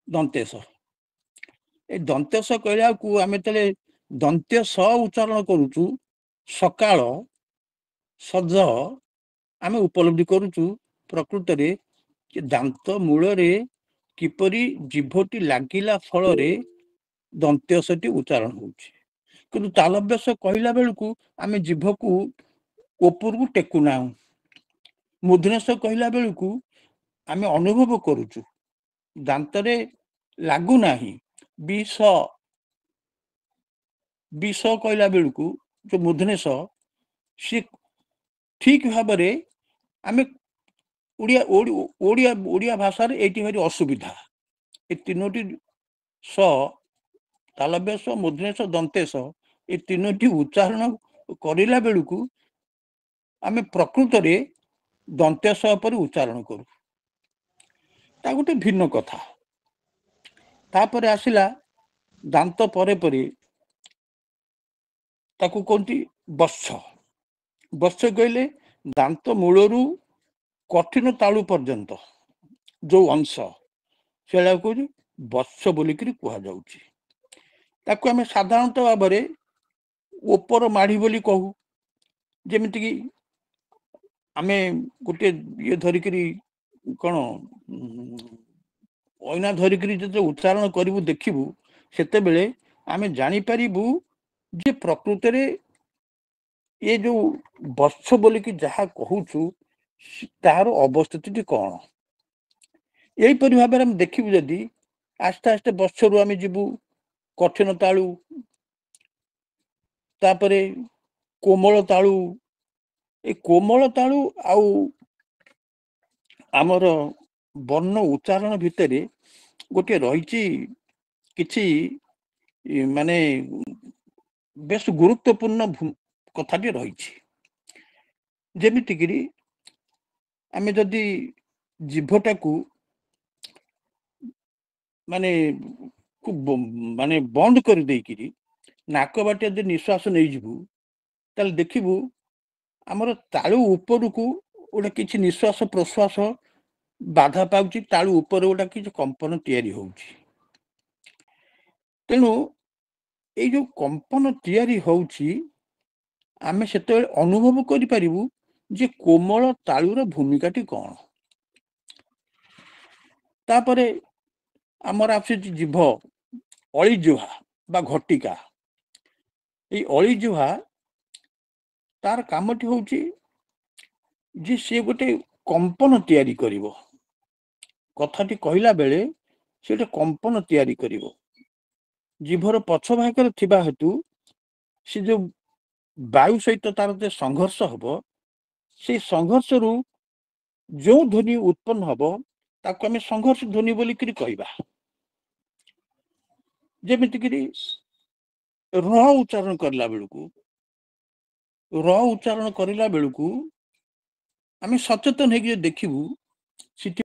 ଦନ୍ତେଶ। ଏ ଦନ୍ତେଶ କହିଲାକୁ ଆମେ ଯେତେବେଳେ ଦନ୍ତ୍ୟ ସ ଉଚ୍ଚାରଣ କରୁଛୁ, ସକାଳ ସଜ, ଆମେ ଉପଲବ୍ଧି କରୁଛୁ ପ୍ରକୃତରେ ଯେ ଦାନ୍ତ ମୂଳରେ କିପରି ଜିଭଟି ଲାଗିଲା ଫଳରେ ଦନ୍ତ୍ୟସଟି ଉଚ୍ଚାରଣ ହଉଛି। କିନ୍ତୁ ତାଲବ୍ୟସ କହିଲା ବେଳକୁ ଆମେ ଜିଭକୁ ଉପରକୁ ଟେକୁନାହୁଁ। ମୂର୍ଧନ୍ୟସ କହିଲା ବେଳକୁ ଆମେ ଅନୁଭବ କରୁଛୁ ଦାନ୍ତରେ ଲାଗୁନାହିଁ। ବିଷ, ବିଷ କହିଲା ବେଳକୁ ଯୋଉ ମୂର୍ଧନ୍ୟସ, ସିଏ ଠିକ ଭାବରେ ଆମେ ଓଡ଼ିଆ ଓଡ଼ିଆ ଓଡ଼ିଆ ଭାଷାରେ ଏଇଠି ଭାରି ଅସୁବିଧା। ଏ ତିନୋଟି ସ, ତାଲବ୍ୟସ, ମୂର୍ଧନ୍ୟସ, ଦନ୍ତେଶ, ଏ ତିନୋଟି ଉଚ୍ଚାରଣ କରିଲା ବେଳକୁ ଆମେ ପ୍ରକୃତରେ ଦନ୍ତେଶ ଉପରେ ଉଚ୍ଚାରଣ କରୁ, ତା ଗୋଟେ ଭିନ୍ନ କଥା। ତାପରେ ଆସିଲା ଦାନ୍ତ ପରେ ପରେ ତାକୁ କୁହନ୍ତି ବତ୍ସ। ବତ୍ସ କହିଲେ ଦାନ୍ତ ମୂଳରୁ କଠିନ ତାଳୁ ପର୍ଯ୍ୟନ୍ତ ଯୋଉ ଅଂଶ, ସେଇଟାକୁ କହୁଛି ବତ୍ସ ବୋଲିକିରି କୁହାଯାଉଛି। ତାକୁ ଆମେ ସାଧାରଣତଃ ଭାବରେ ଉପର ମାଢ଼ି ବୋଲି କହୁ। ଯେମିତିକି ଆମେ ଗୋଟେ ଇଏ ଧରିକିରି କ'ଣ ଅଇନା ଧରିକିରି ଯେତେବେଳେ ଉଚ୍ଚାରଣ କରିବୁ ଦେଖିବୁ, ସେତେବେଳେ ଆମେ ଜାଣିପାରିବୁ ଯେ ପ୍ରକୃତରେ ଏ ଯୋଉ ବତ୍ସ ବୋଲିକି ଯାହା କହୁଛୁ ତାହାର ଅବସ୍ଥିତିଟି କ'ଣ। ଏହିପରି ଭାବରେ ଆମେ ଦେଖିବୁ ଯଦି ଆସ୍ତେ ଆସ୍ତେ ବତ୍ସରୁ ଆମେ ଯିବୁ କଠିନ ତାଳୁ, ତାପରେ କୋମଳ ତାଳୁ। ଏ କୋମଳ ତାଳୁ ଆଉ ଆମର ବର୍ଣ୍ଣ ଉଚ୍ଚାରଣ ଭିତରେ ଗୋଟିଏ ରହିଛି କିଛି ମାନେ ବେଶ ଗୁରୁତ୍ୱପୂର୍ଣ୍ଣ କଥାଟି ରହିଛି। ଯେମିତିକିରି ଆମେ ଯଦି ଜିଭଟାକୁ ମାନେ ମାନେ ବନ୍ଦ କରିଦେଇକିରି ନାକ ବାଟେ ଯଦି ନିଶ୍ୱାସ ନେଇଯିବୁ, ତାହେଲେ ଦେଖିବୁ ଆମର ତାଳୁ ଉପରକୁ ଗୋଟେ କିଛି ନିଶ୍ୱାସ ପ୍ରଶ୍ୱାସ ବାଧା ପାଉଛି, ତାଳୁ ଉପରେ ଗୋଟେ କିଛି କମ୍ପନ ତିଆରି ହଉଛି। ତେଣୁ ଏଇ ଯୋଉ କମ୍ପନ ତିଆରି ହଉଛି, ଆମେ ସେତେବେଳେ ଅନୁଭବ କରିପାରିବୁ ଯେ କୋମଳ ତାଳୁର ଭୂମିକାଟି କ'ଣ। ତାପରେ ଆମର ଆସୁଛି ଜିଭ ଅଳିଜିହ୍ୱା ବା ଘଟିକା। ଏଇ ଅଳିଜିହ୍ୱା ତାର କାମଟି ହଉଛି ଯେ ସିଏ ଗୋଟେ କମ୍ପନ ତିଆରି କରିବ। କଥାଟି କହିଲା ବେଳେ ସେ ଗୋଟେ କମ୍ପନ ତିଆରି କରିବ। ଜିଭର ପଛ ଭାଗରେ ଥିବା ହେତୁ ସେ ଯୋଉ ବାୟୁ ସହିତ ତାର ଯେ ସଂଘର୍ଷ ହବ, ସେଇ ସଂଘର୍ଷରୁ ଯୋଉ ଧ୍ୱନି ଉତ୍ପନ୍ନ ହବ ତାକୁ ଆମେ ସଂଘର୍ଷ ଧ୍ୱନି ବୋଲିକିରି କହିବା। ଯେମିତିକିରି ର ଉଚ୍ଚାରଣ କରିଲା ବେଳକୁ, ର ଉଚ୍ଚାରଣ କରିଲା ବେଳକୁ ଆମେ ସଚେତନ ହେଇକି ଯଦି ଦେଖିବୁ ସେଠି